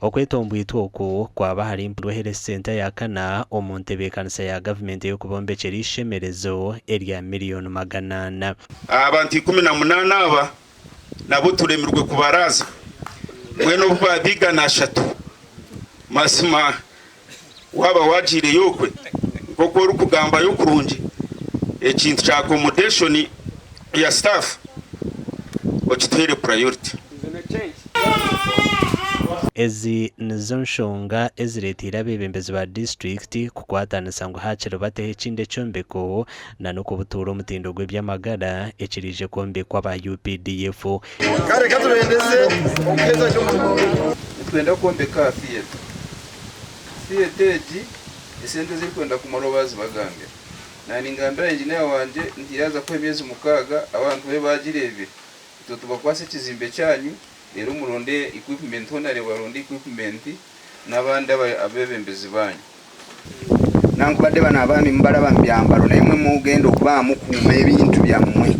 Okwetombwitwa oku kwaba ahari Mpundwe Health Centre ya kana omu ntebeekanisa ya gavumenti ey'okubombekyera eishemerezo erya miriyoni 400. Abantu 18 aba nabo turemirwe kubaraaza mbwenu obu baaba 300 mazima waaba waagiireyo okwe nk'oku orikugambayo kurungi ekintu kya accommodation ya staff okituheere priority. Ezi nizo nshonga ezireteire abeebembezi ba disiturikiti kukwatanisa ngu hakiri bateho ekindi ekyombeko na n'okubutuura omutindo gw'eby'amagara ekiriije kwombekwa aba UPDF. Kare ka tubendeze okuheza gye omurimo. Nitwenda kwombeka aha theatre. Theatre egi esente ezirikwenda kumaraho baazibagambira. Naaningambira engineer wangye nti yaaza kuha emyezi mukaaga abantu babe baagireebire. Itwe tubakwase ekizimbe kyanyu reero muronde equipment hoona reeba baronde equipment n'abandi abeebembezi baanyu. Nankubadde bano abaami mubalaba mu byambalo naye mwe mugenda okuba nga mukuuma ebintu byammwe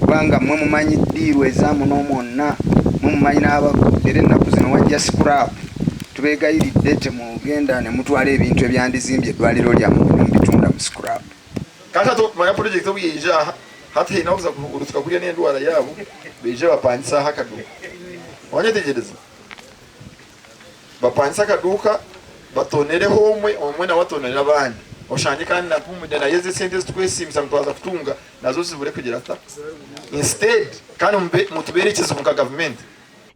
kubanga mwe mumanyi ddiiru eza muno mwonna, mwe mumanyi era ennaku zino wajja scrap. Tubeegayiridde temugenda ne mutwala ebintu ebyandizimbye eddwaliro lyammwe ne mubitunda mu scrap. Kandi hati manya purojekiti obu yaija aha, hati haine abakuza kuhurutuka kuriya n'endwara yaabo baije bapangise aha akaduuka. Wanyetegyereza? Bapangise akaduuka batonereho omwe, omwe nawe atonere abandi. Oshange kandi na Mpumudde nayo ezi esente ezi tukwesiimisa ngu twaza kutunga nazo zibure kugira zita? Instead kandi mutubeere ekizibu nka gavumenti.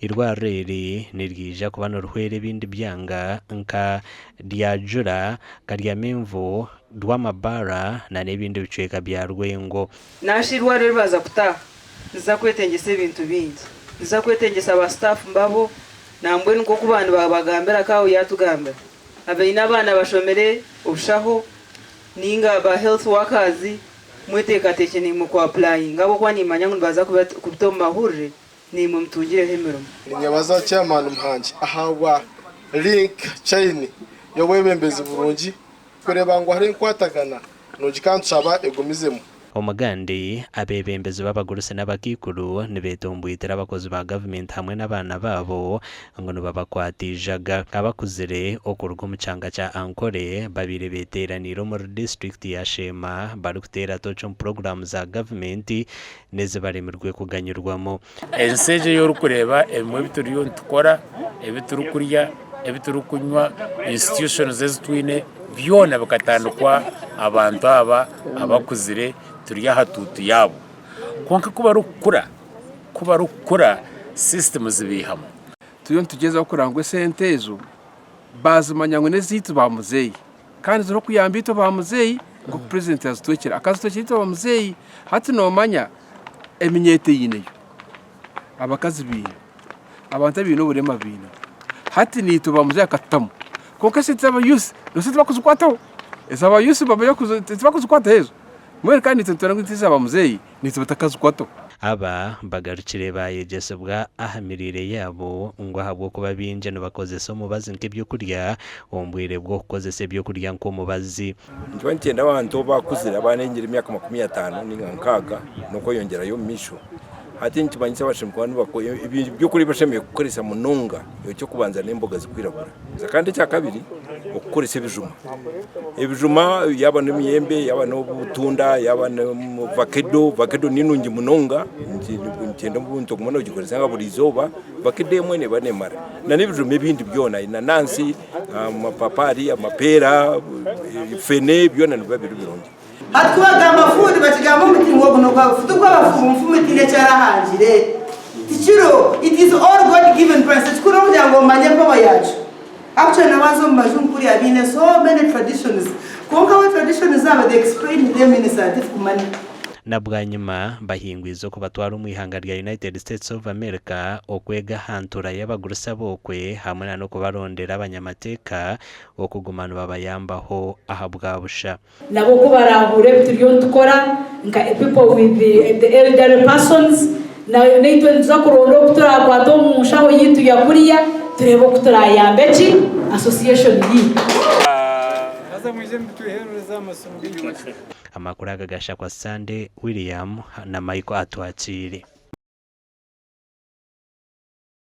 Eirwariro eri niryija kuba nirihwera ebindi byanga nka Ryajura, Karyamenvu, Rwamabara na n'ebindi bicweka bya Rwengo. Naasha eirwariro eri baaza kutaaha niziza kwetengyesa ebintu bingi. Niziza kwetengyesa ba staff mbabo nambwenu nk'oku baaba nibabagambira Kaawu yaatugambira abaine abaana bashomire obushaho ninga ba health workers mweteekateekye naimwe ku applyinga ahabw'okuba nimanya ngu nibaza kubita omu mahurire naimwe mutungireho emirimo. Ninyebaza Chairman Muhangi ahabwa link chain y'obwebembezi burungi kureeba ngu hariho enkwatagana nungi kandi tushaba egumizemu. Omugandi, abeebembezi b'abagurusi n'abakaikuru nibeetomboitera abakozi ba gavumenti hamwe n'abaana baabo ngu nibabakwata eijaga. Abakuzire okuruga omu kyanga kya Ankole babaire beeteeraniire omuri disiturikiti ya Sheema barikuteera tooki omu puroguraamu za gavumenti n'ezibaremirwe kuganyirwamu. Ensi egi ei orikureeba ebimwe ebi turiyo nitukora, ebi turikurya, ebi turikunywa, institutions ezi twine byona bikatandikwa abantu aba abakuzire turi aha tuutu yaabo. Kwonka ku barikukura, ku barikukura system zibaihamu. Turiyo nitugyezaho kureba ngu esente ezo baazimanya ngu n'ezaitu ba muzeeyi kandi ziriho kuyamba itwe ba muzeeyi nk'oku purezidenti yazitwekire. Akazitwekyera itwe ba muzeeyi. Hati noomanya eminyeeto eineyo, abakazi baine, abantu abaine oburema baine. Hati naitwe ba muzeeyi akatutamu. Kwonka esente z'aba youth nooshusha tibakuzikwataho. Ez'aba youth tibakuzikwataho ezo. Mbwenu kandi naitwe nitwenda ngu ez'aba muzeeyi naitwe batakazikwataho. Aba bagarukire baayegyesibwa aha miriire yaabo ngu ahabw'okuba baingi nibakozesa omubazi nk'eby'okurya omu bwire bw'okukozesa eby'okurya nk'omubazi. Nikiba nikyenda abantu abakuzire abarengire emyaka 50 ninga 60 n'okweyongyerayo omu maisho. Hati nikimanyisa bashemereire kuba nibakora ebyokurya ebi bashemereire kukoresa munonga eky'okubanza n'emboga zirikwiragura. Kandi ekyakabiri okukoresa ebijuma. Ebijuma yaaba n'emiyembe, yaaba n'obutunda, yaaba vakedo, vakedo ni nungi munonga nikyenda omuntu ogume nogikoresa nka buri izooba, vakedo emwe neeba neemara. Na n'ebijuma ebindi byona enanansi, amapapari, amapeera, fene byona nibiba biri birungi. Hati ku bagamba food bakigamba omuti ngu ogu nogwa food tigwaba nfumu tihaine eki arahangire tikiriho it is all God given price ekikuru nokugira ngu omanye power yakyo actually nabanza omu bajungu kuriya baine so many traditions kwonka bo traditions zaabo they explain them in a scientific manner. Na bwanyima bahingwize okubatwara omu ihanga rya United States of America okwega aha ntuura y'abagurusi ab'okwe hamwe na n'okubarondera abanyamateeka okuguma nibabayambaho ahabwa busha. Nabo ku baraahuure ebi turiyo nitukora nka people with the elderly persons, naitwe nituza kuronda oku turaakwate omu nshaho yaitu ya kuriya tureebe oku turaayambe ki association yaitu. Amakuru aga gashakwa Sunday William na Michael Atwakiire.